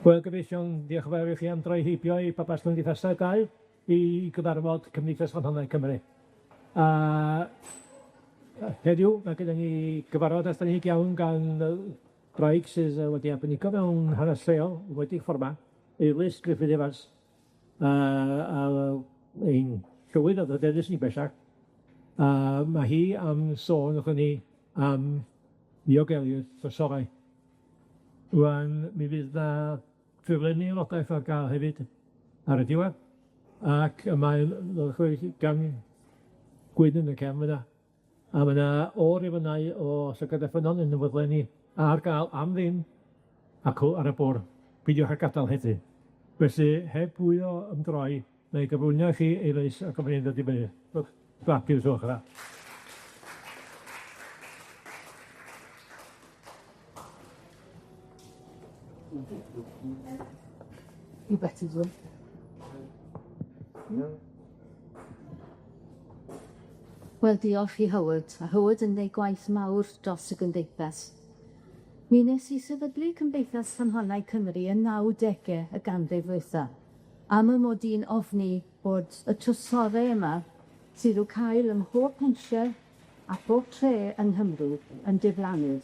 Wel, gyfeillion, diolch yn fawr i chi am droi heibio i Babell Gymdeithasau 2 i gyfarfod Cymdeithas Ffynhonnau Cymru. A heddiw, mae gyda ni gyfarfod arbennig iawn gan wraig sydd wedi arbenigo mewn hanes lleol, wedi ffor 'ma, Eirlys Gruffydd Evans, a ein llywydd anrhydeddus ni bellach, a ma' hi am sôn wrthon ni am ddiogelu'r trysorau. Rŵan, mi fydd 'na ffurflenni aelodaeth ar ga'l hefyd ar y diwedd, ac y mae'n gan Gwyn yn y cefn fyna, a ma' 'na o rifynnau o Llygad y Ffynnon yn y ni ar ga'l am ddim acw ar y bwr', peidiwch â gadal heddiw. Felly, heb fwy o ymdroi, 'nai gyflwyno i chi Eirlys a gofyn iddi ddod i fyny. Rhowch glap i'w os gwelwch yn dda. You better do. Wel, diolch i Howard, a Howard yn neud gwaith mawr dros y gymdeithas. Mi wnes i sefydlu Cymdeithas Ffynhonnau Cymru yn nawdege y ganrif ddwytha, am y mod i'n ofni bod y trysore yma sydd i'w cael ym mhob pentre a phob tre yng Nghymru yn diflannu.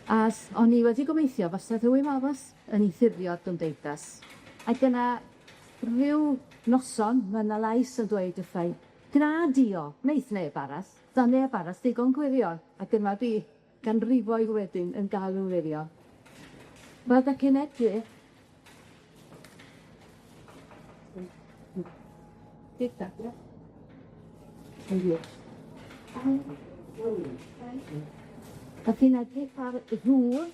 A o'n i wedi gobeithio fasa rhywun arall yn 'i ffurfio'r gymdeithas, a dyna rhyw noson ma' 'na lais yn dweud wrtha i, gwna di o, neith neb arall, da neb arall digon gwirion, a dyma fi ganrifoedd wedyn yn dal yn wirion. Fel 'dach chi'n edrych Dach chi'n edrych ar ddŵr,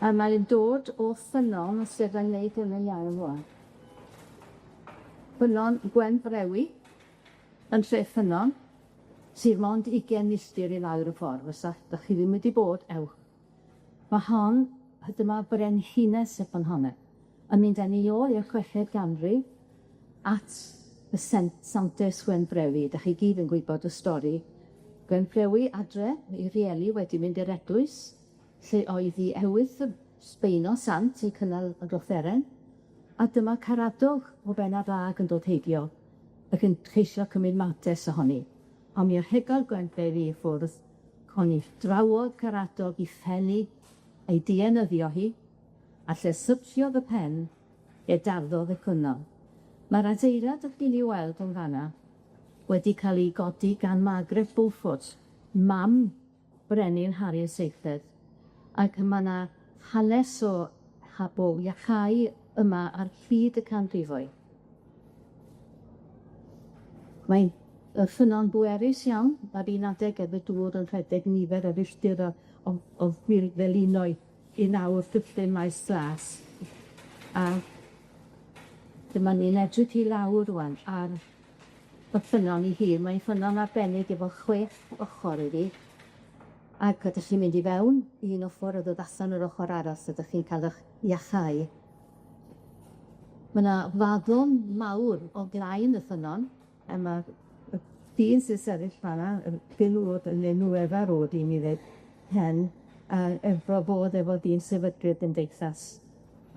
a mae'n dod o ffynnon, os fedrai'n neud hwn yn iawn rŵan. Ffynnon Gwenfrewi, yn lle ffynnon, sydd mond ugian milltir i lawr y ffordd, fysa 'dach chi ddim wedi bod, ewch. Ma' hon, dyma brenhines y ffynhonne, yn mynd â ni ôl i'r chweched ganrif at y sent Santes Gwenfrewi. 'Dach chi gyd yn gwybod y stori. Gwenfrewi adre, ei rhieni wedi mynd i'r eglwys, lle oedd 'i ewythr y Sbeino Sant yn cynnal y offeren, a dyma Caradog o Ben-ar-Ddâg yn dod heibio ac yn ceisio cymryd mantes ohoni. On' mi rhegodd Gwenfrewi i ffwrdd, oni drawodd Caradog 'i phen 'i, ei dienyddio hi, a lle syrthiodd y pen, fe darddodd y cwynnon. Ma'r adeilad 'dach chi'n 'i weld yn fan 'na wedi ca'l 'i godi gan Margaret Beaufort, mam brenin Harri'r Seithfed, ac ma' 'na hanes o o iachau yma ar hyd y canrifoedd. Mae'n y ffynnon bwerus iawn, ar un adeg o'dd y dŵr yn rhedeg nifer o filltirodd o felinoedd i lawr Dyffryn Maes Glas, a dyma ni'n edrych i lawr rŵan ar y ffynnon 'i hun, mae'n ffynnon arbennig efo chwech ochor iddi, ac ydych chi'n mynd i fewn un ochor a dod allan yr ochor arall, ydych chi'n cael 'ych iachau. Ma' 'na faddon mawr o flaen y ffynnon, a ma' y dyn sy'n sefyll fan 'na, yr Bill Ward yn enw efer Ward i mi ddweud hen, a efo fod efo dyn sefydlu'r gymdeithas.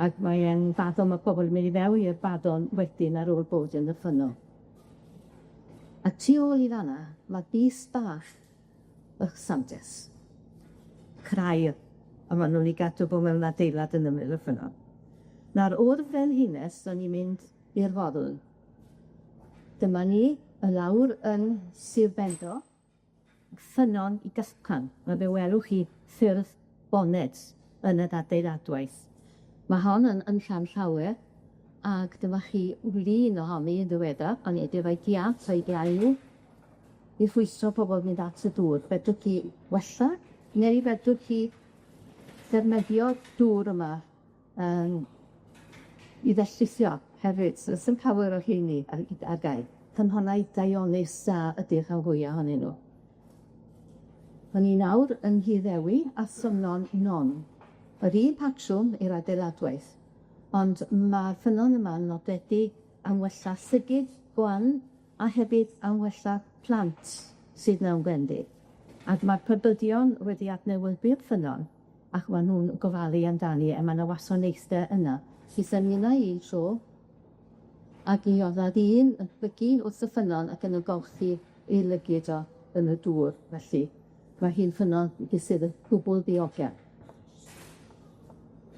Ac mae e'n faddon ma' pobol yn mynd i fewn i'r baddon wedyn ar ôl bod yn y ffynnon. A tu ôl i fan 'na, ma' bys bach y Santes. Crair, a ma' nw'n 'i gadw bo' mewn adeilad yn ymyl y ffynnon. Nawr o'r Frenhines, 'dan ni'n mynd i'r Forwyn. Dyma ni, y lawr yn Sir Benfro, ffynnon i Gyffan, a fe welwch chi ffyrdd boned yn yr adeiladwaith. Ma' hon yn yn Llanllawer, ag dyma chi lun ohoni yn ddiweddar, o'n i 'di roi giât o'i blaen 'i, i rhwystro pobol mynd at y dŵr. Fedrwch chi wella, neu fedrwch chi ddefnyddio'r dŵr yma yym i ddelltithio hefyd. So sim llawer o rheini ar gael. Ffynhonnau daionus da ydi'r rhan fwya ohonyn nw. O'n ni nawr yn Nhŷ a Ffynnon Non. Yr un patrwm i'r adeiladwaith, ond ma'r ffynnon yma'n nodedig am wella llygid gwan a hefyd am wella plant sydd mewn gwendid. Ac ma'r prybyddion wedi adnewyddu'r ffynnon ac ma' nw'n gofalu amdani, a ma' 'na wasanaethe yna. Lly yna un tro, ac mi o'dd 'na ddyn yn plygu wrth y ffynnon ac yn ymgolchi ei lygid o yn y dŵr, felly ma' hi'n ffynnon sydd yn gwbwl ddiogel.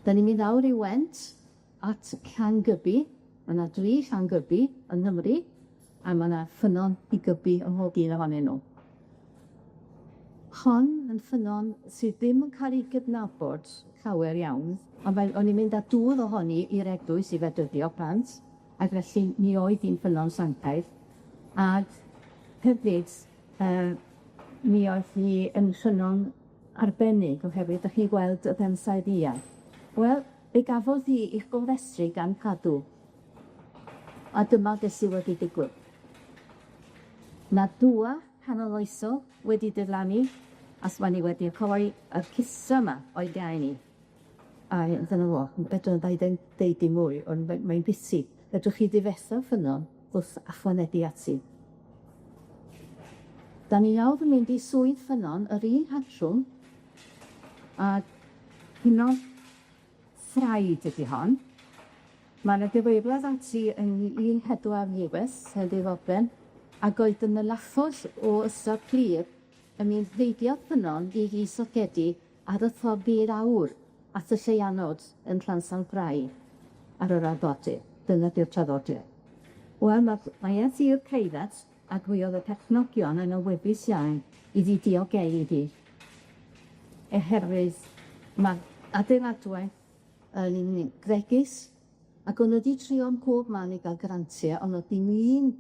'Dan ni'n mynd lawr i Went at Llangybi, ma' 'na dri Llangybi yng Nghymru, a ma' 'na ffynnon i gybi ym mhob un ohonyn nw. Hon yn ffynnon sydd ddim yn ca'l 'i gydnabod llawer iawn, ond mae o'n i'n mynd â dŵr ohoni i'r eglwys i fedyddio plant, ac felly mi oedd hi'n ffynnon sanctaidd, ag hefyd yy mi oedd hi yn ffynnon arbennig oherwydd 'dach chi'n gweld y pensaernïaeth. Wel, fe gafodd hi 'i chofrestru gan Cadw, a dyma be' sy wedi digwydd. Ma' dŵa canoloesol wedi diflannu, a ma' ni wedi rhoi yr rhisga 'ma o'i blaen ni. A dyna fo, fedra i ddim deud dim mwy, ond mae'n biti. Fedrwch chi ddifetha ffynnon wrth ychwanegu ati. 'Dan ni nawr yn mynd i swydd ffynnon, yr un patrwm, a hynod thraid ydi hon. Ma' 'na gyfeiriad ati yn un pedwar wyth heddiw ddogfen, ag oedd yn y lachos o Ystrad Fflur yn mynd heibio ffynnon i socedi ar y ffordd i lawr at y lleianod yn Llansawel ar yr arfordir. Dyna 'di'r traddodiad. Wel, ma' mae e tir preifat, ac mi o'dd y perchnogion yn awyddus iawn iddi diogelu hi, oherwydd ma' adeiladwaith yn fregus, ac o'n nw 'di trio ym mhob man i ga'l grantie, on' o'dd dim un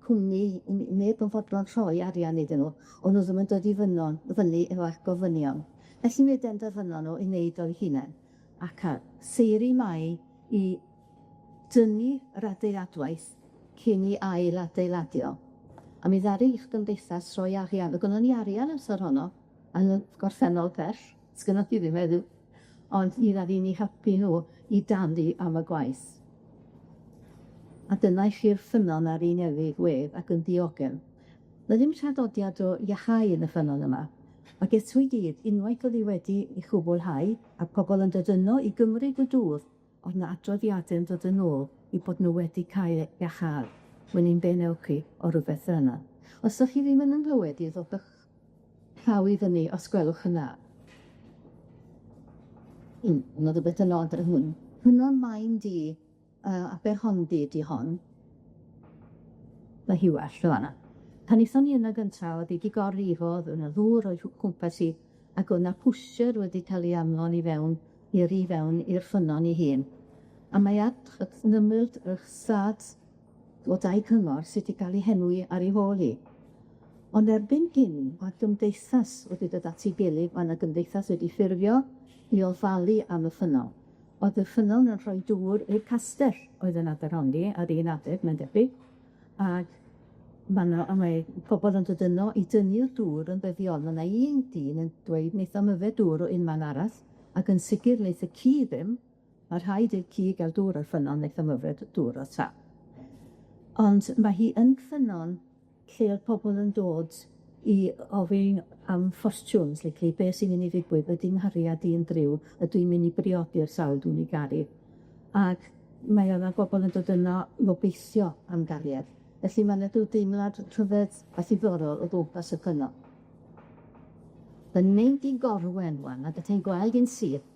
cwmni, neb yn fodlon rhoi arian iddyn nw, o'n nw ddim yn dod i fynon fyny efo'r gofynion. Felly mi benderfynon nw i wneud o'u hunen, ac a seiri mai i dynnu yr adeiladwaith cyn 'i ail-adeiladu o. A mi ddaru i'ch gymdeithas rhoi arian, o'dd gynnon ni arian amser honno, yn y gorffennol pell, sgynnoch chi ddim heddiw, ond mi ddaru ni helpu nhw i dalu am y gwaith. A dyna i chi'r ffynnon ar 'i newydd wedd ac yn ddiogel. 'Na ddim traddodiad o iachau yn y ffynnon yma, ac eto i gyd, unwaith o'dd 'i wedi 'i chwblhau, a pobol yn dod yno i gymryd y dŵr, o'dd 'na adroddiade'n dod yn ôl 'u bod nw wedi cael iachâd. Wn i'm be' newch chi o rwbeth fel yna. Os 'dach chi ddim yn 'y nghlywed i, ddodwch llaw i fyny os gwelwch yn dda. Ma' rwbeth yn od ar hwn. Ffynnon Maen Du Aberhonddu ydi hon. Ma' hi well yn fan 'na. Pan aethon ni yna gynta, o'dd 'i 'di gorlifo, o'dd yna ddŵr o'i chwmpas hi, ac o'dd 'na pwsiwr wedi ca'l 'i anfon i fewn i yrru i fewn i'r ffynnon 'i hun. A mae ar yn ymyl yr ystâd o dai cyngor sy 'di ga'l 'i henwi ar ei hôl hi. Ond erbyn hyn, ma'r gymdeithas wedi dod at 'i gilydd, ma' 'na gymdeithas wedi ffurfio i ofalu am y ffynnon. O'dd y ffynnon yn rhoi dŵr i'r castell oedd yn Aberhonddu ar un adeg, mae'n debyg, ag ma' 'na a mae pobol yn dod yno i dynnu'r dŵr yn ddyddiol. Ma' 'na un dyn yn dweud neith o'm yfed dŵr o unman arall, ac yn sicir neith y ci ddim. Ma' rhaid i'r ci ga'l dŵr o'r ffynnon neith o'm yfed dŵr o'r tap. Ond ma' hi yn ffynnon lle o'dd pobol yn dod i ofyn am ffortiwns, literally be' sy'n myn' i ddigwydd, ydi 'nghariad i'n driw, ydw i'n myn' i briodi'r sawl dwi'n 'i garu? Ag mae yna bobol yn dod yno i obeithio am gariad. Felly ma' 'na ryw deimlad rhyfedd a ddiddorol o gwmpas y ffynnon. Yn mynd i Gorwen ŵan, a 'dych chi'n gweld yn syth,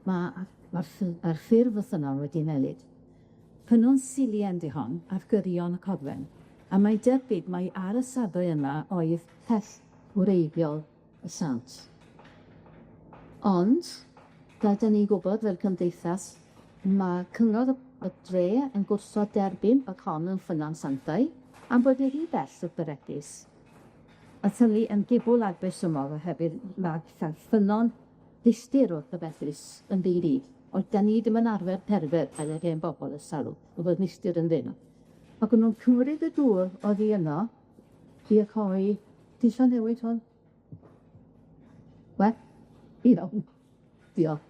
ma' ma'r ma'r ffurf y ffynnon wedi newid. Ffynnon Silien 'di hon, ar gyrion y Corwen, a mae debyg mai ar y safle yma oedd cell wreiddiol y sant. Ond, fel 'dan ni'n gwbod fel cymdeithas, ma' cyngor y dre yn gwrthod derbyn bod hon yn ffynnon sanctaidd, am bod hi rhy bell o beryglus. A thynnu yn gwbwl afresymol oherwydd ma' ffynnon filltir wrth y Betws yn ddi-ri, ond 'dan ni ddim yn arfer cerdded fel yr hen bobol ers talwm, o'dd milltir yn ddim. Ac o'n nw'n cymryd y dŵr oddi yno i rhoi, ti isio newid hwn? We? Iawn. Diolch.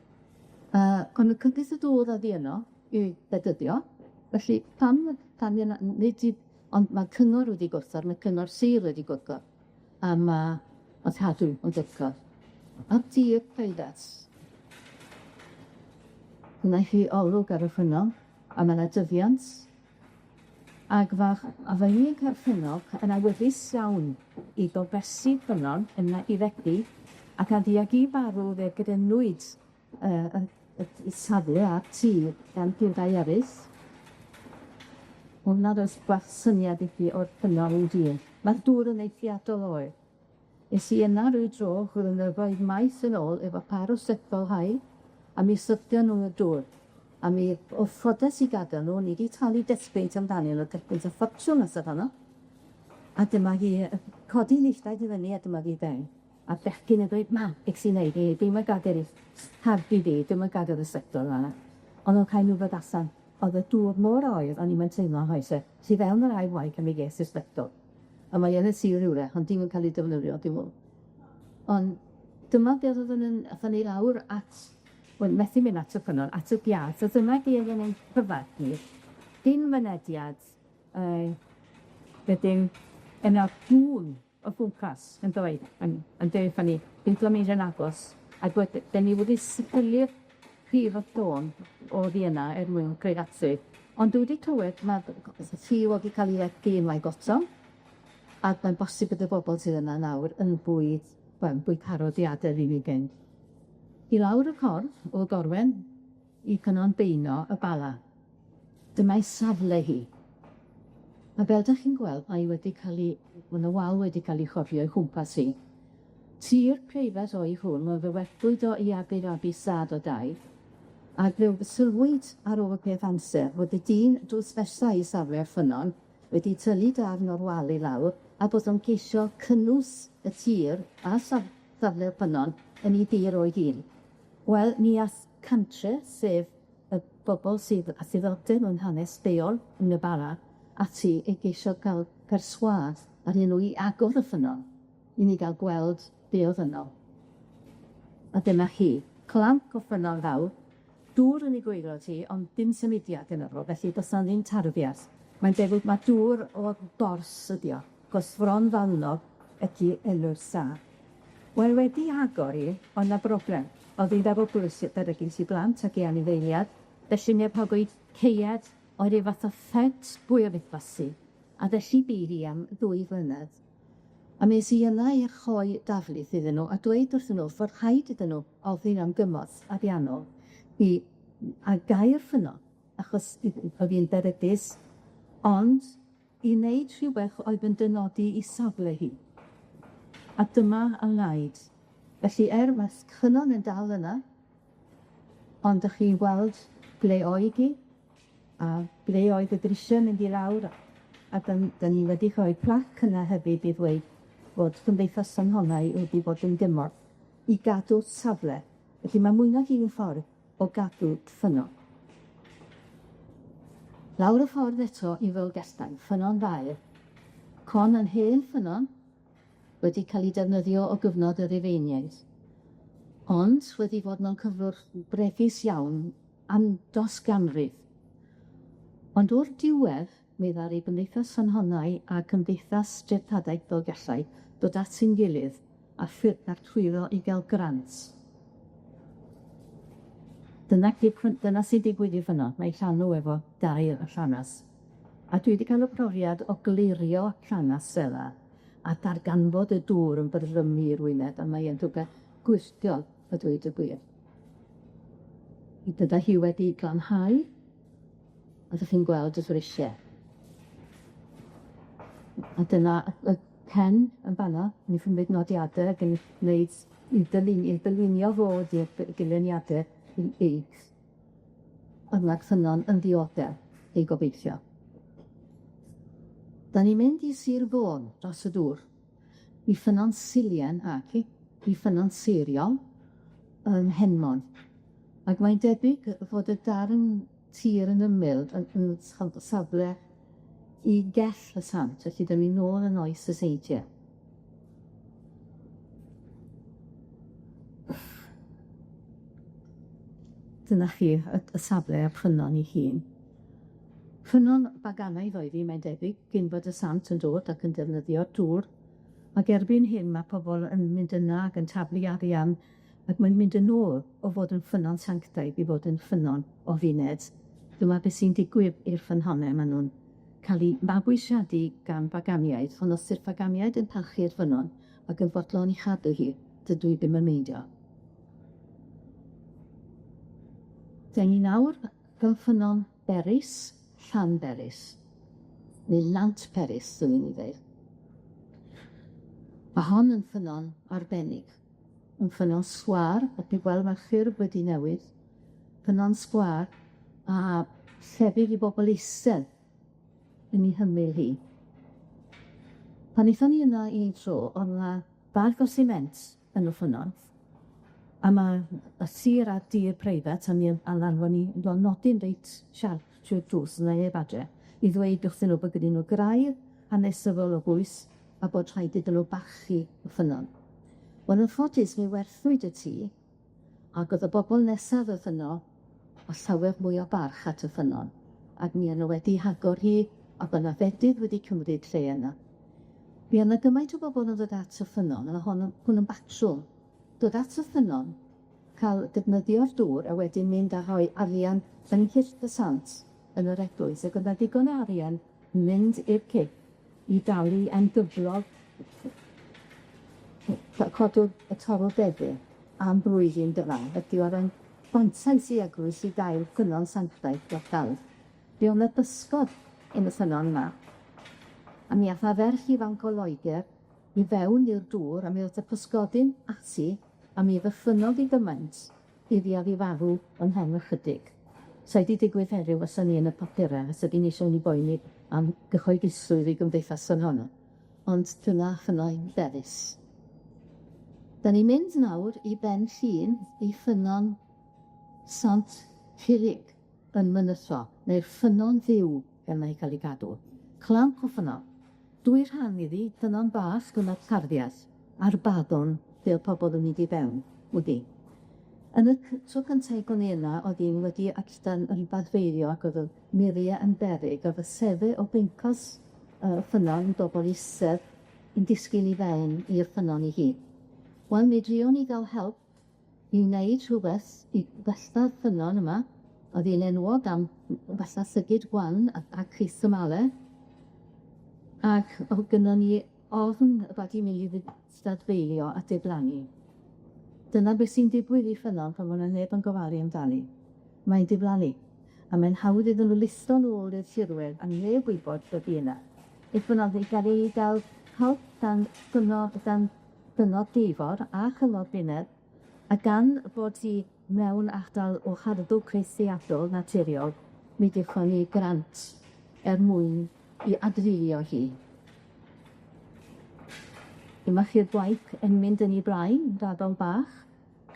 O'n nw'n cymryd y dŵr oddi yno i bedyddio, felly pam pam yna nid i ond ma'r cyngor wedi gwrthod, ma' cyngor sir wedi gwrthod, a ma' o'dd Cadw yn gwrthod. Ar dir preifat. Wnaeth hi olwg ar y ffynnon, a ma' 'na dyfiant, ag fach a fy un perchennog yn awyddus iawn i gofresu ffynnon yna i fedi, ac a fuag i farw fe grynwyd yy y y y safle a'r tir gan gyrau eryll. Hwnna roes gwell syniad i chi o'r ffynnon ei hun. Ma'r dŵr yn eithriadol oer. Es i yna ryw dro flynyddoedd maith yn ôl efo par o sebol haul, a mi syrthion nw yn y dŵr, a mi wrthodes i gadel nw, o'n i 'di talu despeint amdanyn nw, despeint o ffortiwn amser honno, a dyma hi yy codi 'i i fyny a dyma fi ben, a'r bechgyn yn dweud, mam, be' ti'n neud, i ddim yn gad'el i harddu fi, dwi'm yn gad'el y sector fan 'na. Ond o'dd rhai' nw ddod allan, o'dd y dŵr mor oer, o'n i'm yn teimlo chwaith, e. Tu fewn yr ail waith a mi ges i'r sbectol. A mae yn y tŷ rywle, ond dim yn ca'l 'i defnyddio, dim on'. Ond dyma beth oddwn yn athon ni lawr at, wel, methu mynd at y ffynnon, at y giât, a dyma be' odd yn ein rhyfedd ni, dim mynediad, yy wedyn yna gŵn o gwmpas yn dweud, yn yn deutha ni, peidio mynd yn agos, ac wed- 'den ni wedi sibrynu'r prif o tôn oddi yna er mwyn creadu. Ond dwi wedi clywed ma' tŷ wedi ca'l 'i werthu unwaith eto, ac mae'n bosib bod y bobol sydd yna nawr yn fwy, wel, fwy parod i adel i ni fynd. I lawr y ffordd o Gorwen i Cynon Beuno y Bala. Dyma'i safle hi. A fel 'dach chi'n gweld, mae wedi ca'l 'i, ma' 'na wal wedi ca'l 'i chodi o'i chwmpas hi. Tir preifat oedd hwn, ond fe werthwyd o i adeiladu stad o dai, ac fe sylwyd ar ôl peth amser fod y dyn drws nesa i safle'r ffynnon wedi tynnu darn o'r wal i lawr, a bod o'n ceisio cynnwys y tir a saf- safle'r ffynnon yn 'i dir o'i hun. Wel, mi ath Cantre, sef y bobol sydd â ddiddordeb mewn hanes lleol yn y Bala, ati i geisio ca'l perswâd arnyn nw i agor y ffynnon, i ni ga'l gweld be' o'dd yno. A dyma hi, clanc o ffynnon fawr, dŵr yn 'i gwaelod hi, ond dim symudiad yno fo, felly do's 'na ddim tarddiad. Mae'n debyg ma' dŵr o'r gors ydi o, 'chos Fron Falnog ydi enw'r stad. Wel, wedi agor 'i, o' 'na broblem. O'dd 'i'n beryglus beryglus i blant ac i anifeiliad, felly mi athogwyd caead o ryw fath o ffens fwy o fudfasi, a felly bu hi am ddwy flynedd. A mi es i yna i rhoi darlith iddyn nw a dweud wrthyn nw fod rhaid iddyn nw ofyn am gymorth ariannol i a gau'r ffynnon, achos o'dd 'i'n beryglus, ond i wneud rhywbeth oedd yn dynodi 'i safle hi. A dyma a wnaed. Felly, er ma' ffynnon yn dal yna, ond 'dych chi'n gweld ble oedd hi, a ble oedd y grisia mynd i lawr, a 'dyn 'dyn ni wedi rhoi plac yna hefyd i ddweud bod Cymdeithas Ffynhonnau wedi bod yn gymorth i gadw safle. Felly ma' mwy nag un ffordd o gadw ffynnon. Lawr y ffordd eto i Ddolgellau, Ffynnon Fair, con yn hen ffynnon, wedi cael ei defnyddio o gyfnod y Rufeiniaid, ond wedi bod mewn cyflwr bregus iawn am dros ganrif. Ond o'r diwedd, mi ddaru Gymdeithas Ffynhonnau a Cymdeithas Dreftadaeth Dolgellau dod at ein gilydd a a llwyddo i gael grant. Dyna dyna sy'n digwydd i'r ffynnon, mae llanw efo dair y llanas. A dwi 'di cael y profiad o glirio llanas fela a darganfod y dŵr yn byrlymu i'r wyneb, a mae e'n rhywbeth gwylltio a dweud y gwir. Dyda hi wedi glanhau, a 'dych chi'n gweld y grisiau. A dyna y pen yn fan'na, ni'n cymryd nodiade ag yn gwneud i dylun- i dylunio fod i'r dilyniade i i ond ma'r ffynnon yn ddiogel, ei gobeithio. 'Dan ni'n mynd i Sir Fôn dros y dŵr, i Ffynnon Silian ac i i Ffynnon Seiriol ym Mhenmon. Ac mae'n debyg fod y darn tir yn ymyl yn yn safle i gell y sant, felly 'dan ni nôl yn oes y seintie. Dyna chi y y safle a'r ffynnon 'i hun. Ffynnon baganaidd oedd hi, mae'n debyg, cyn bod y sant yn dod ac yn defnyddio'r dŵr, ac erbyn hyn ma' pobol yn mynd yna ac yn taflu arian Ac mae'n mynd yn ôl o fod yn ffynnon sanctaidd i fod yn ffynnon o funed. Dyma be' sy'n digwydd i'r ffynhonne, ma' nw'n ca'l 'u mabwysiadu gan baganiaid, ond os 'di'r paganiaid yn parchu'r ffynnon ac yn fodlon 'i chadw hi, dydw i ddim yn meindio. Den ni nawr fel ffynnon Beris, Llanberis, neu Nant Peris, swn i'n 'i ddeud. Ma' hon yn ffynnon arbennig, yn ffynnon sgwâr, a dwi'n gweld ma'r ffurf wedi newid, ffynnon sgwâr a llefydd i bobol eistedd yn 'i hymyl hi. Pan aethon ni yna un tro, o'dd 'na bag o siment yn y ffynnon, a ma' y sir ar dir preifat, a mi yn a'n arfon ni fel nodyn reit siarp trwy'r drws yn neb adre i ddweud wrthyn nw bod gyda nw graidd hanesyddol o bwys a bod rhaid iddyn nw barchu y ffynnon. Wel, yn ffodus, mi werthwyd y tŷ, ac o'dd y bobol nesaf ddoth yno â llawer mwy o barch at y ffynnon, ac mi o'n nw wedi hagor hi, ac o' 'na fedydd wedi cymryd lle yna. Mi o' 'na gymaint o bobol yn dod at y ffynnon, a ma' hon yn hwn yn batrwm, dod at y ffynnon, ca'l defnyddio'r dŵr, a wedyn mynd a rhoi arian yn nghylch y sant yn yr eglwys, ac o'dd 'na ddigon o arian mynd i'r cip i dalu am gyflog codwr y torwr beddi am blwyddyn gyfan, felly o'dd o'n fantais i eglwys i gael ffynnon sanctaidd dros dal. Mi o'dd 'na bysgod yn y ffynnon yma, a mi ath 'na ferch ifanc o Loegr i fewn i'r dŵr a mi ddoth y pysgodyn ati a mi ddyffrynodd 'i gymaint iddi o'dd 'i farw ym mhen ychydig. Sa 'i 'di digwydd heddiw fysan ni yn y papura, fysa di'n eisiau ni boeni am gyhoeddusrwydd i gymdeithas yn honno. Ond dyna ffynnon Beris. Da ni'n mynd nawr i Ben Llŷn, i ffynnon Sant Curig yn Mynytho, neu'r ffynnon Dduw fel mae hi ca'l 'i gadw. Clamp o ffynnon. Dwy rhan iddi, ffynnon bach gyda tarddiad, a'r baddon lle o'dd pobol yn mynd i fewn, wedi. Yn y tro cynta i gwn i yna, o'dd 'i'n wedi allan yn badfeirio ac o'dd y murie yn beryg, o'dd y sedde o gwmpas y ffynnon, bobol isel yn disgyn i fewn i'r ffynnon 'i hun. Wel, mi drion ni ga'l help i wneud rhwbeth i wella'r ffynnon yma, o'dd hi'n enwog am wella llygid gwan a Chris O'Malley, ac o'dd gynnon ni ofn rhag i mi dadfeilio a diflannu. Dyna beth sy'n digwydd i ffynnon pan ma' 'na neb yn gofalu amdani. Mae'n diflannu, a mae'n hawdd iddyn nw lithro nôl i'r tirwedd a neb wybod bod hi yna. Beth bynnag, mi gawn ni ga'l help gan gyngor gan gyngor Dwyfor a chyngor Gwynedd, a gan bod hi mewn ardal o harddwch eithriadol naturiol, mi gethon ni grant er mwyn i adfywio hi. Dyma chi'r gwaith yn mynd yn 'i blaen, raddol bach,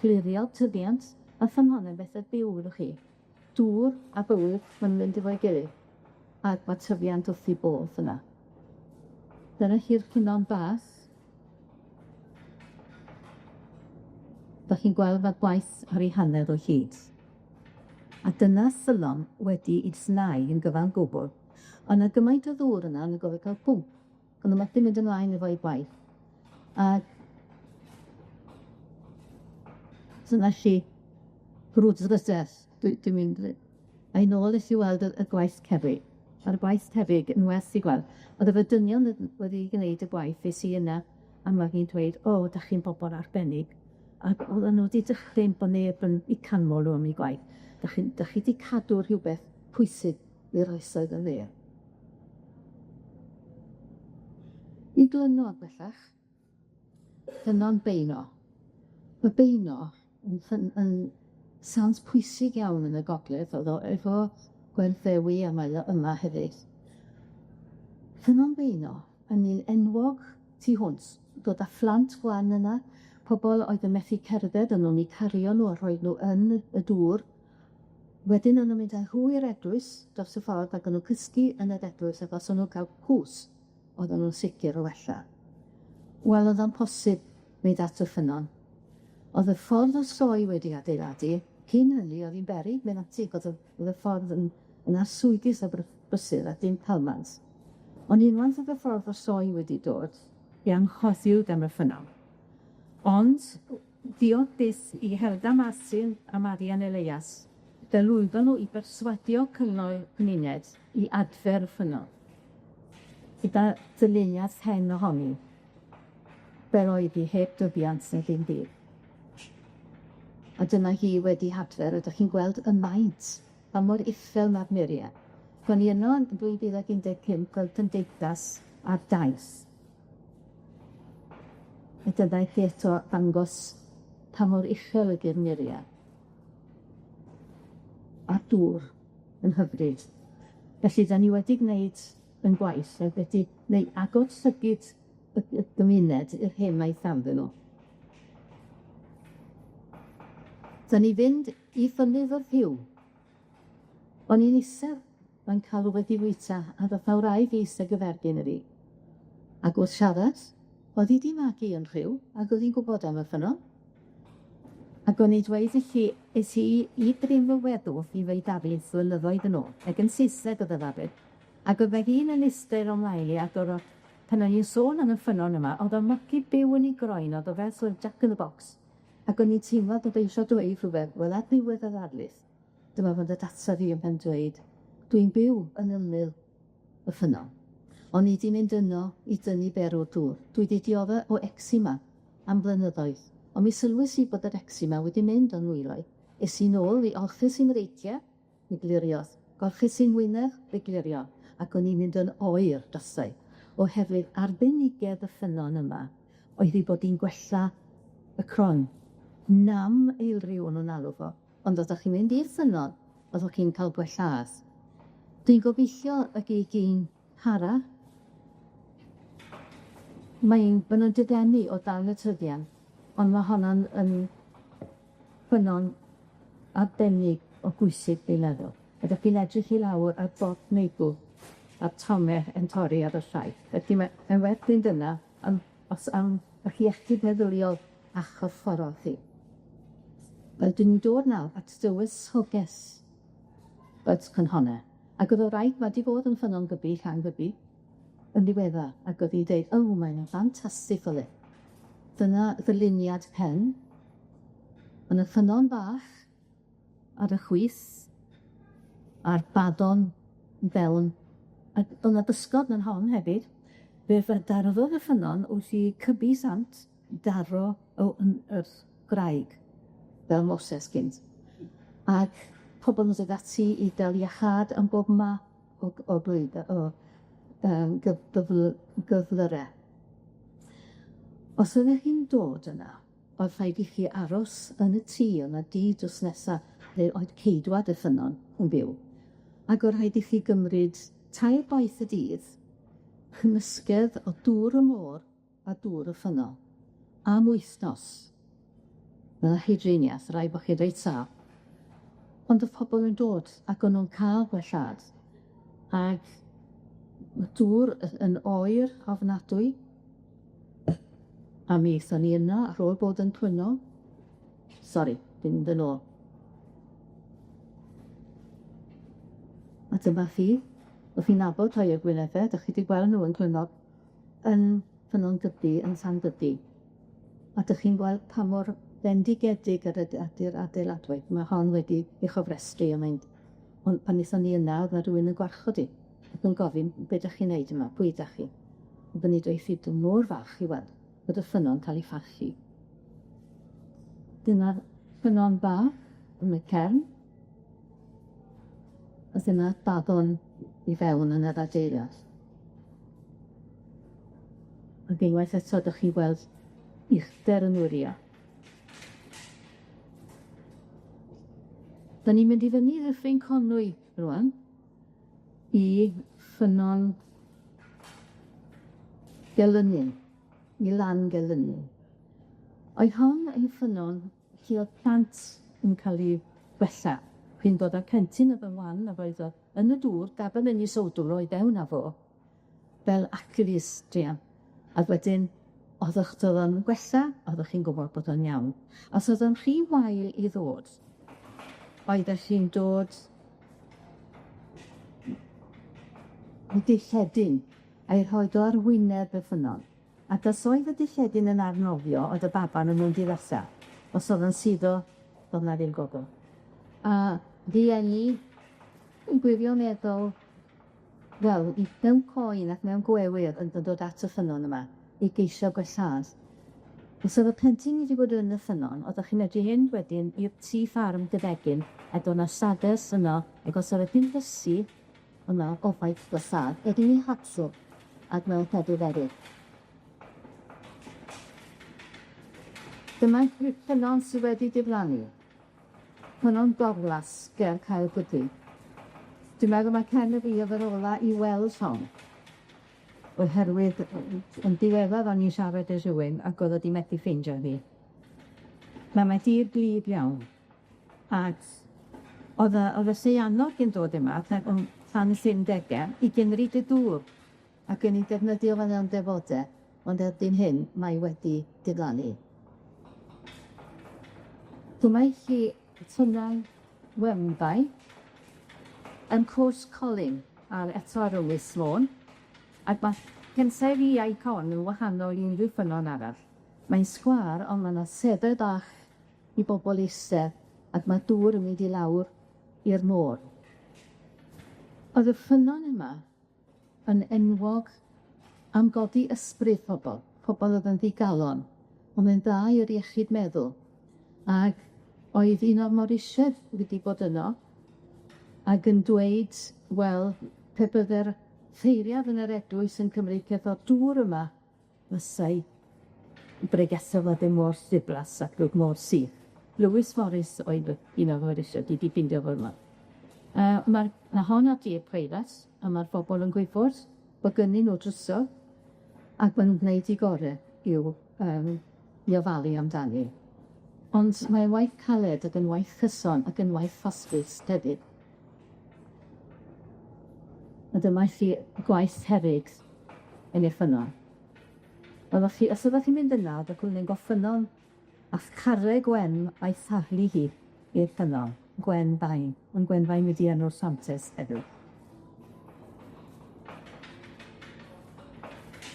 clirio tyfiant, a ffynhonnau bethe byw, welwch chi. Dŵr a bywyd, ma'n mynd efo'i gilydd, ac ma' tyfiant wrth 'i bodd yna. Dyna chi'r ffynnon bach. Dach chi'n gweld ma'r gwaith ar ei hanner o hyd. A dyna ffynnon wedi 'i llnau yn gyfan gwbwl. O' 'na gymaint o ddŵr yna, o'n nw gorfod ca'l pwmp. O'n nw methu mynd ymlaen efo'u gwaith. A dyna chi brwdfrydedd, dwi dwi'n mynd Ai nôl es i weld y gwaith cerrig, a'r gwaith cerrig yn werth 'i gweld. O'dd efo dynion wedi gneud y gwaith, es i yna, a ma' hi'n dweud, o, 'dach chi'n bobol arbennig. Ac oedden nw 'di dychryn bo' neb yn 'u canmol nw am 'u gwaith. 'Dach chi'n 'dach chi 'di cadw rhywbeth pwysig i'r oesoedd yn fyw. I glynog bellach, ffynnon Beuno. Ma' Beuno yn ffyn- yn sant pwysig iawn yn y gogledd, o'dd o efo Gwenthewi a mae o yma hefyd. Ffynnon Beuno yn un enwog tu hwnt, dod â phlant gwan yna, pobol oedd yn methu cerdded, o'n nw'n 'u cario nw a rhoi nw yn y dŵr. Wedyn o'n nw'n mynd â nhw i'r eglwys dros y ffordd ac o'n nw'n cysgu yn yr eglwys ac os o'n nw'n ca'l cwsg oedden nw'n sicr o wella. Wel, o'dd o'n posib mynd at y ffynnon. O'dd y ffordd osgoi wedi adeiladu, cyn hynny o'dd 'i'n beryg mynd ati, o'dd y o'dd y ffordd yn yn arswydus o brysur a dim palmant. Ond unwaith o'dd y ffordd osgoi wedi dod, i anghofiwyd am y ffynnon. Ond Diolch byth i Helda Martin a Marian Elias, fe lwyddon nw i berswadio cyngor cymuned i adfer y ffynnon, gyda dyluniad hen ohoni, fel oedd hi heb dyfiant neu ddim byd. A dyma hi wedi hadfer, a 'dach chi'n gweld y maint, pa mor uchel ma'r murie. Ro'n i yno yn 2015 gweld cymdeithas ar daith. A dyna i chi eto ddangos pa mor uchel ydi'r murie. A'r dŵr yn hyfryd. Felly, 'dan ni wedi gwneud 'yn gwaith a wedi neu agor llygid y y gymuned i'r hyn mae ganddyn nw. 'Dan ni fynd i fynydd y rhiw. O'n i'n isel yn ca'l rwbeth i fwyta a ddoth 'na wraig i ista gyferbyn â fi. Ac wrth siarad, o'dd 'i 'di magu yn Rhiw ac o'dd 'i'n gwbod am y ffynnon. Ac o'n i'n dweud i chi, es i i Bryn fy Weddw i ddweud darlith flynyddoedd yn ôl, ac yn Saesneg o'dd y ddarlith, ac o'dd 'na ddyn yn iste o mlaen i ac o'dd o, pan o'n i'n sôn am y ffynnon yma, o'dd o'n mygu byw yn 'i groen, o'dd o fel sort of Jack in the Box, ac o'n i'n teimlo bod o isio dweud rhwbeth, wel ar ddiwedd y ddarlith, dyma fo'n dod ata fi yn dweud, dwi'n byw yn ymyl y ffynnon, o'n i 'di mynd yno i dynnu berw dŵr, dwi 'di diodde o eczema am flynyddoedd, on' mi sylwes i bod yr eczema wedi mynd o'n nwylo i. Es i nôl i olches i'n mreiche, mi gliriodd, golches i'n ngwyneb, fe gliriodd, ac o'n i'n mynd yn oer drostai, oherwydd arbenigedd y ffynnon yma oedd 'i bod 'i'n gwella y croen. Nam eilriw o'n nw'n alw fo, ond oddach chi'n mynd i'r ffynnon, oddach chi'n ca'l gwellâd. Dwi'n gobeithio y gei di'n para. Mae'n, ma' nw'n diddenu o dan y tyfiant, ond ma' honna'n yn ffynnon arbennig o bwysig, dwi'n meddwl. Ydych chi'n edrych i lawr ar bop Neigwl a'r tome yn torri ar y llaeth. Felly mae mae'n werth fynd yna am os am 'ych iechyd meddyliol a chorfforol chi. Wel, 'dyn ni'n dod nawr at dywysoges Bert Cynhonna. Ac o'dd y wraig 'ma 'di bod yn Ffynnon Gybi, Llangybi, yn ddiweddar, ac o'dd 'i'n deud, o, mae'n ffantastig o le. Dyna ddyluniad pen. Ma' 'na ffynnon bach ar y chwith, a'r baddon i fewn, a o' 'na bysgod yn hon hefyd. Fe ddarfod y ffynnon wrth i Cybi Sant daro o yn yr graig, fel Moses gynt, ac pobol yn dod ati i ga'l iachâd am bob math o o glwyde o yym gyf- gyfly- gyflyre. Os oeddech chi'n dod yna, o'dd rhaid i chi aros yn y tŷ, o' 'na dŷ drws nesa lle oedd ceidwad y ffynnon yn byw, ac o' rhaid i chi gymryd tair gwaith y dydd, cymysgedd o dŵr y môr a dŵr y ffynnon, am wythnos. Ma' 'na llawdriniath, raid bo' chi reit sâl. Ond o'dd pobol yn dod ac o'n nw'n ca'l gwellhad, ag ma' dŵr yn oer ofnadwy, a mi aethon ni yno ar ôl bod yn cwyno. Sori, dwi'n mynd yn ôl. A dyma chi, o'ch chi'n nabod rhai o'r gwynebe, 'dach chi 'di gweld nw yn cwyno yn Ffynnon Gybi, yn Llangybi. A 'dych chi'n gweld pa mor bendigedig yr ydi'r adeiladwaith. Ma' hon wedi ei chofrestru a mae'n ond pan aethon ni yna, o'dd 'na rywun yn gwarchod 'i ac yn gofyn, be' 'dach chi'n neud yma, pwy 'dach chi? Oedden ni dweud dwi mor falch i weld bod y ffynnon ca'l 'i pharchu. Dyna'r ffynnon bach yn y cefn. A dyna baddon i fewn yn yr adeilad. Ac unwaith eto 'dych chi'n gweld uchder y muria. 'Dan ni'n mynd i fyny i Ddyffryn Conwy rŵan i Ffynnon Gelynnin, i Lan Gelynnin. Oedd hon yn ffynnon lle o'dd plant yn ca'l 'u gwella. Chi'n dod â'r plentyn o'dd yn wan a roedd o yn y dŵr, dab yn mynd i sowdwr o'i fewn â fo, fel Achilles druan. Ac wedyn o'dd o'ch do'dd o'n gwella, oeddech chi'n gwbod bod o'n iawn. Os o'dd o'n rhy wael i ddod, oeddech chi'n dod i dilledyn a'i rhoid o ar wyneb y ffynnon. Ac os oedd y dilledyn yn arnofio, oedd y baban yn mynd i wella. Os o'dd o'n suddo, do'dd 'na ddim gogl. A rieni yn gwirioneddol, wel, i- mewn coen ac mewn gwewyr yn dod at y ffynnon yma i geisio gwellhad. Os o'dd y plentyn wedi bod yn y ffynnon, oeddach chi'n medru mynd wedyn i'r tŷ ffarm Dyfegyn, ag o' 'na stades yno, ag os o'dd hi'n fysu yno gobaith gwellhad, wedyn 'u hadw ac mewn llefydd eryll. Dyma ffynnon sy wedi diflannu. Ffynnon Dorlas ger Caergybi. Dwi'n meddwl mai Ken a fi o'dd yr ola i weld hon. Oherwydd yn diweddar o'n i'n siarad â rhywun ac o'dd o 'di methu ffeindio hi. Ma' mae dir glyb iawn, ac o'dd y o'dd y seianog yn dod yma tan tan y phumdege i gymryd y dŵr ac yn 'i defnyddio fel mewn defode, ond erbyn hyn mae wedi diflannu. Dyma i chi Tynnau Wyrndau yn Cwrs Colin ar eto ar Ynys Môn. Ac ma' pensaerniaeth hon yn wahanol i unrhyw ffynnon arall. Mae'n sgwâr, on' ma' 'na sedde bach i bobol eistedd, ac ma' dŵr yn mynd i lawr i'r môr. O'dd y ffynnon yma yn enwog am godi ysbryd pobol, pobol o'dd yn ddigalon, o'dd yn dda i'r iechyd meddwl, ag oedd un o'r Morisiaid wedi bod yno, ag yn dweud, wel, pe bydde'r ffeiriad yn yr eglwys yn cymryd peth o'r dŵr yma, fysai bregethu fo ddim mor ddiflas ac mor syth. Lewis Morris oedd un o'r Morisiaid, dwi 'di ffindio fo yma. Yy ma'r ma' hon ar dir preifat, a ma'r bobol yn gwybod bo' gynnyn nw drysor, ac ma' nw'n gwneud 'u gore i'w yym i ofalu amdani. Ond mae'n waith caled ac yn waith cyson ac yn waith hosbis hefyd. A dyma chi gwaith cerrig yn ei ffynnon. Oeddech chi, os oeddech chi'n mynd yna, oeddech chi'n mynd o ffynnon a charreg wen a'i thaflu hi i'r ffynnon, Gwen Fain, ond Gwen Fain ydi enw'r santes heddiw.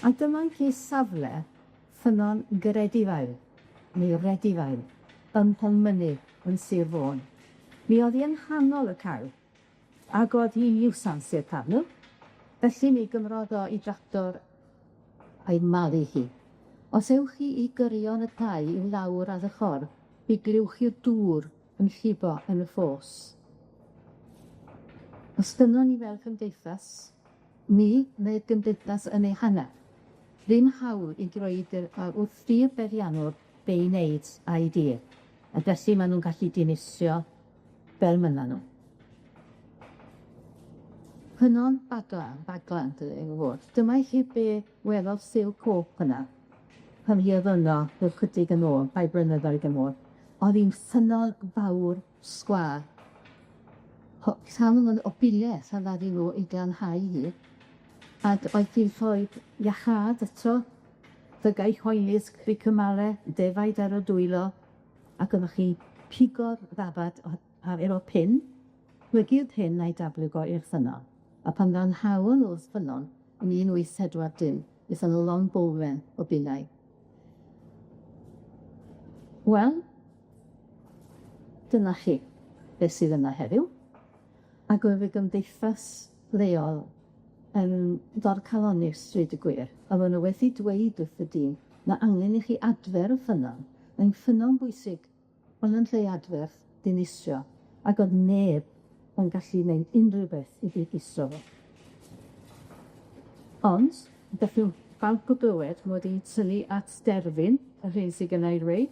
A dyma chi safle Ffynnon Gredifael, neu Redifael, ym Mhenmynydd yn Sir Fôn. Mi o'dd 'i yng nghanol y cae, ag o'dd hi'n niwsans i'r carw, felly mi gymrodd o 'i dractor a'i malu hi. Os ewch chi i gyrion y cae i lawr ar y ffordd, mi glywch chi'r dŵr yn llifo yn y ffos. Os dynon ni fel cymdeithas, Ni, neu'r gymdeithas yn ei hanner, ddim hawl i droed yr yy wrth i'r beiriannwr be' i wneud a'i dir, a felly ma' nw'n gallu dinistrio fel mynna nw. Ffynnon Baglan, Baglan dydi enw fod. Dyma i chi be' welodd Sil Coch yna, pan fuodd yno ryw chydig yn ôl, rhai blynyddoedd yn ôl. O'dd 'i'n ffynnon fawr sgwâr. Llawn o bile pan ddaru nw 'i glanhau hi, ac oedd hi'n rhoi iachâd eto, llygaid hoenus, cricymale, defaid ar y dwylo, ac oeddech chi pigo'r ddafad o- ar efo pin, plygu'r pin a'i daflu fo i'r ffynnon, a pan lanhaon nw'r ffynnon yn 1840, nethon nw lond bowlen o binnau. Wel, dyna chi beth sydd yna heddiw, ac oedd y gymdeithas leol yn dorcalonnus, dweud y gwir. Oedden nhw wedi dweud wrth y dyn, ma' angen i chi adfer y ffynnon, mae'n ffynnon bwysig, ond yn lle adfer, dinistrio, ac o'dd neb yn gallu neud unrhyw beth i ddigistro fo. Ond, dach chi'n falch o glywed mod i'n tynnu at derfyn yr hyn sy gynna i ddweud.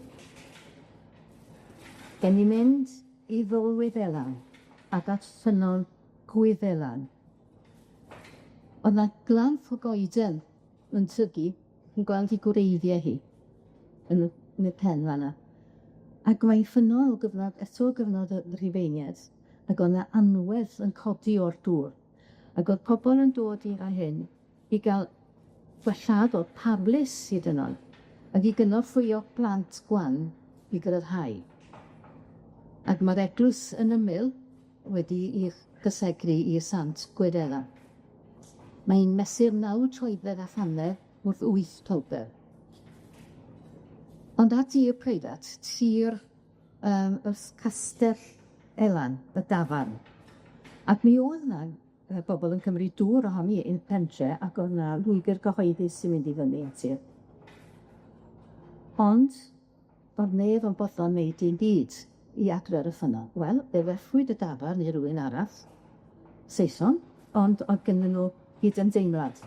Gen i mynd i Ddolwyddelan ac at ffynnon Gwyddelan. O'dd 'na glamp o goeden yn tyfu, chi'n gweld 'i gwreiddiau hi yn y yn y pen fan 'na. Ac mae'n ffynnon o gyfnod eto o gyfnod y Rhufeiniaid, ac o'dd 'na anwedd yn codi o'r dŵr. Ac o'dd pobol yn dod i fan hyn i ga'l gwellhad o'r parlys hyd yn oed, ac i gynorthwyo plant gwan i gryfhau. Ac ma'r eglwys yn ymyl wedi 'i chysegru i Sant Gwyddela. Mae'n mesur naw troedfedd a hanner wrth wyth troedfedd. Ond ar dir preifat, tir yym y Castell Elan, y dafarn, ac mi o'dd 'na yy bobol yn cymryd dŵr ohoni i'r pentre ac o'dd 'na lwybyr gyhoeddus sy'n mynd i fyny ati. Ond o'dd neb yn bodlon neud dim byd i adfer y ffynnon. Wel, fe werthwyd y dafarn i rywun arall, Saeson, ond o'dd gynnyn nw gydymdeimlad.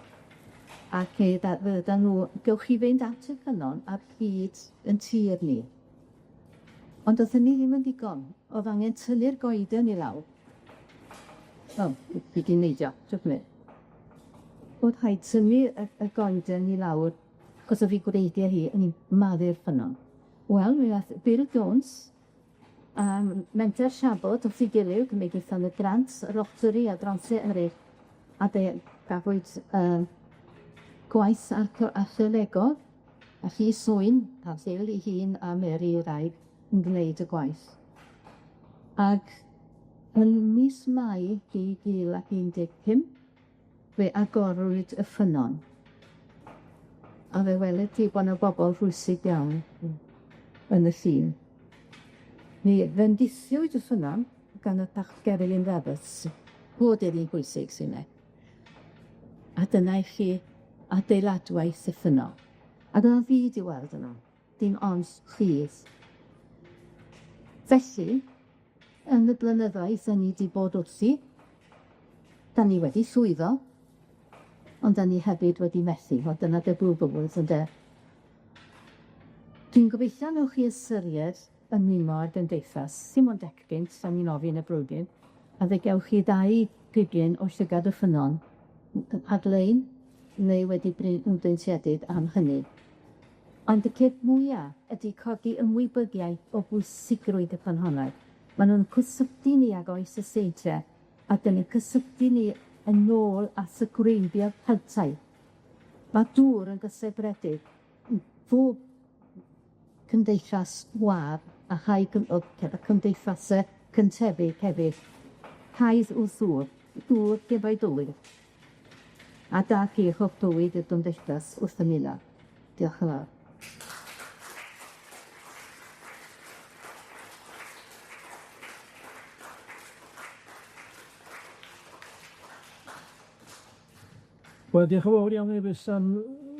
Ac fe dda- nw, gewch chi fynd at y ffynnon ar hyd 'yn tir ni. Ond o'dd hynny ddim yn ddigon, o'dd angen tynnu'r goeden i lawr. O, dwi 'di neidio, jyst munud. O'dd rhaid tynnu y y goeden i lawr, achos o'dd 'i gwreiddia hi yn malu'r ffynnon. Wel, mi nath Bill Jones menter Siabod wrth 'i gilydd, mi gaethon nw grant Rotary a grantie eryll, a fe gafwyd yy gwaith archeolegol a Rhys Swyn, a Phil 'i hun a Mary 'i wraig yn gwneud y gwaith. Ag yn mis Mai 2015, fe agorwyd y ffynnon. A fe weled chi bo' 'na bobol rhwysig iawn yn y llun. Mi fendithiwyd y ffynnon gan y Parchg Elin Roberts, bod e'n bwysig sy'n e. A dyna i chi adeiladwaith y ffynnon. A dyna fyd i weld yno, dim ond rhif. Felly, yn y blynyddoedd 'dan ni 'di bod wrthi, 'dan ni wedi llwyddo, ond 'dan ni hefyd wedi methu, wel dyna 'di'r bywyd ynde? Dwi'n gobeithio newch chi ystyried ymuno â'r gymdeithas, dim ond decpunt, 'dan ni'n ofyn y blwyddyn, a fe gewch chi ddau pigyn o llygad y ffynnon ar-lein neu wedi yn breintiedig am hynny. Ond y peth mwya ydi codi ymwybyddiaeth o bwysigrwydd y ffynhonnau. Ma' nw'n cysylltu ni ag oes y seintie, ac yn 'yn cysylltu ni yn ôl at y gwreiddiau Celtaidd. Ma' dŵr yn gysegredig i bob cymdeithas wlad a rhai o cymdeithase cyntefig hefyd. Rhaid wrth ddŵr, dŵr defaid dywyd. A da chi hoff bywyd i'r gymdeithas wrth ymuno. Diolch yn fawr. Wel, diolch yn fawr iawn Emrys am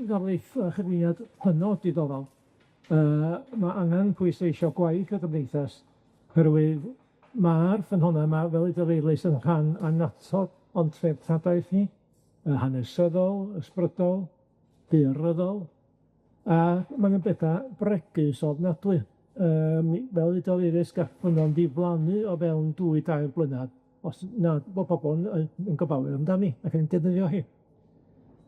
ddarlith a chyflwyniad hynod diddorol. Yy ma' angen pwysleisio gwaith y gymdeithas, oherwydd ma'r ffynhonna' 'ma, fel udodd Eirlys, yn rhan annatod o'n treftadaeth ni, yn hanesyddol, ysbrydol, daearyddol, a ma' nw'n betha bregus ofnadwy. Yym fel udodd Eirlys, gall ffynnon ddiflannu o fewn dwy, dair blynedd, os na bo' pobol yn yn gofalu amdani ac yn defnyddio hi.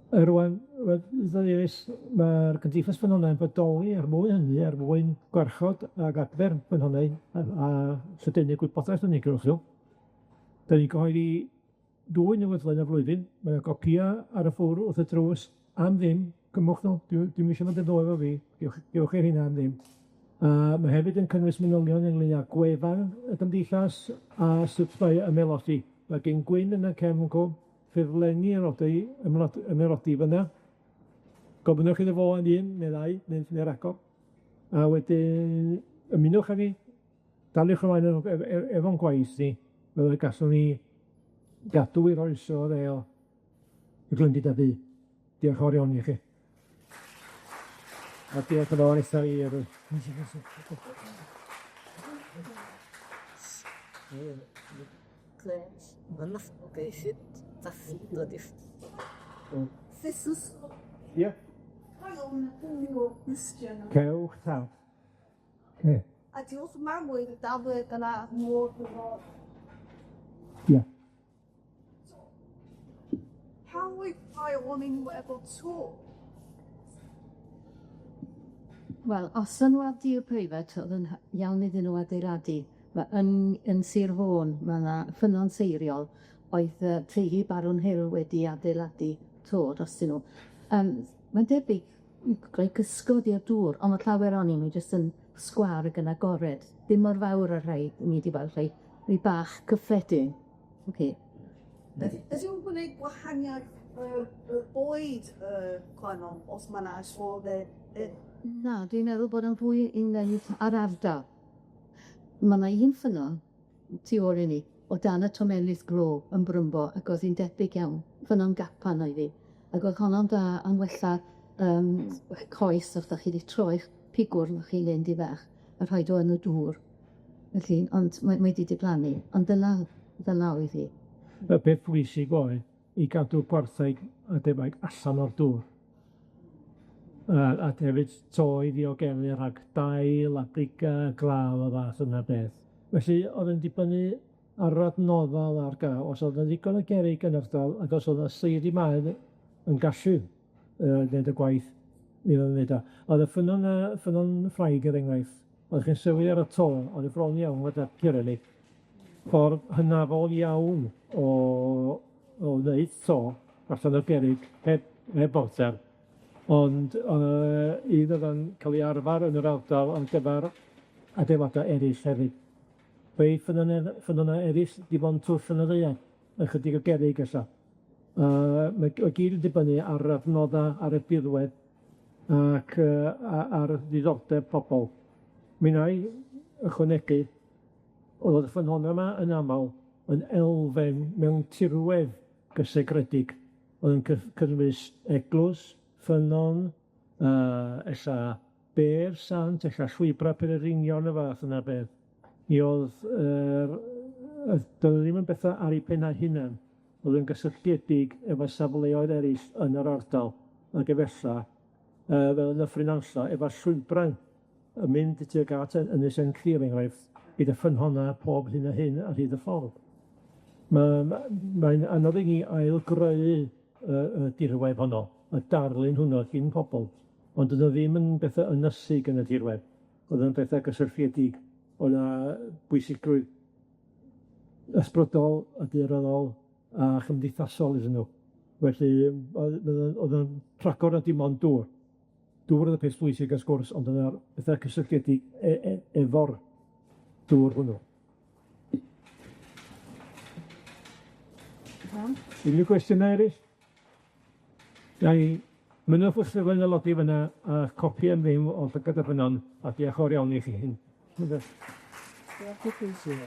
Yy rŵan, wel, Eirlys, ma'r Gymdeithas Ffynhonnau yn bodoli er mwyn hynny, er mwyn gwarchod ag adfer ffynhonnau a lledaenu gwybodaeth yn ei gylch nhw. 'Dan ni'n cyhoeddi dwy newyddlen y flwyddyn, mae 'na gopia ar y ffwr' wrth y drws am ddim, cymwch nw, dwi'm isio mynd yn ôl efo fi, gewch gewch chi rheina am ddim. A ma' hefyd yn cynnwys manylion ynglyn â gwefan y gymdeithas a sut mae ymaelodi. Ma' gin Gwyn yn y cefn 'cw ffurflenni aelodau ymaelodi fyna. Gofynnwch iddo fo am un neu ddau neu neu ragor, a wedyn ymunwch â ni, daliwch ymlaen efo ef- efo'n gwaith ni, fel y gallwn ni gadw i'r oesodd ddêl y glendid da bu. Diolch yn fawr iawn i chi. A diolch yn fawr eto i yr Ie. Cewch taw. Ie. A diolch mam oedd dafydd yna mor diddorol. Ie. Pan oedd ail nhw efo to? Wel, os o'n nw ar dir preifat, o'dd yn iawn iddyn nw adeiladu. Ma' yn yn Sir Fôn, ma' 'na ffynnon Seiriol oedd yy teulu Barwn Hill wedi adeiladu to drostyn nw. Yym mae'n debyg rhoi cysgod i'r dŵr, on' ma' llawer onyn nw jyst yn sgwâr ag yn agored, dim mor fawr â'r rhai ni 'di weld rhai rhai bach cyffredin. Ocê. Ydy ydy o'n gwneud gwahaniaeth yr oed y gwahanol os ma' 'na yy Na, dwi'n meddwl bod o'n fwy i wneud â'r ardal. Ma' 'na un ffynnon tu ôl i ni, o dan y tomennydd glo yn Brymbo, ac o'dd hi'n debyg iawn, ffynnon Gapan oedd hi, ac o'dd honno'n dda am wella yym coes os 'dach chi 'di troi'ch pigwrn chi'n un 'di fach, a rhoid o yn y dŵr. Felly, ond mae mae 'di diflannu, ond dyna dyna oedd hi. Y peth pwysig oedd i gadw gwartheg a defaid allan o'r dŵr. A hefyd to i ddiogelu rhag dail a briga, glaw a fath yna beth. Felly o'dd yn dibynnu ar yr adnodda' o'dd ar ga'l, os o'dd 'na ddigon o gerrig yn ardal, ac os o'dd 'na seiri maen yn gallu neud y gwaith, mi o'dd o'n neud o. O'dd y ffynnon yy ffynnon Ffraig er enghraifft, o'ch chi'n sylwi ar y to, o'dd e bron iawn fatha pyramid, ffordd hynafol iawn o o wneud to allan o gerrig heb heb fortar, ond yy un o'dd yn ca'l 'i arfar yn yr ardal ar gyfar adeilada eryll hefyd. Rhei ffynone- ffynona eryll dim ond twll yn y ddaear, ychydig o gerrig ella. Mae o gyd yn dibynnu ar yr adnodda, ar y dirwedd, ac yy ar ddiddordeb pobol. Mi wna i ychwanegu, o'dd y ffynhonna 'ma yn amal yn elfen mewn tirwedd gysegredig, o'dd yn cynnwys eglws, ffynnon, ella bedd sant, ella llwybra' pererinion y fath yna beth. Mi o'dd yr yy do'dd o ddim yn betha ar 'u penna' hunan, o'dd yn gysylltiedig efo safleoedd eryll yn yr ardal, ag efella fel yn Nyffryn Nantlla, efo llwybrau yn mynd tuag at Ynys Enlli er enghraifft, gyda ffynhonna pob hyn a hyn ar hyd y ffordd. Mae'n anodd i ni ail-greu y y dirwedd honno, y darlun hwnnw gin pobol, ond do'dd o ddim yn betha ynysig yn y dirwedd, o'dd yn betha gysylltiedig, o' 'na bwysigrwydd ysbrydol, a daearyddol, a chymdeithasol iddyn nw. Felly, o'dd o'n rhagor na dim ond dŵr. Dŵr o'dd y peth pwysig wrth gwrs, ond o'dd 'na betha cysylltiedig efo'r dŵr hwnnw. Iawn. Unryw gwestiynau eryll? Gai mynwch wrth y aelodi fyna a copi am ddim o Llygad y Ffynnon, a diolch yn fawr iawn i chi. Diolch i chi.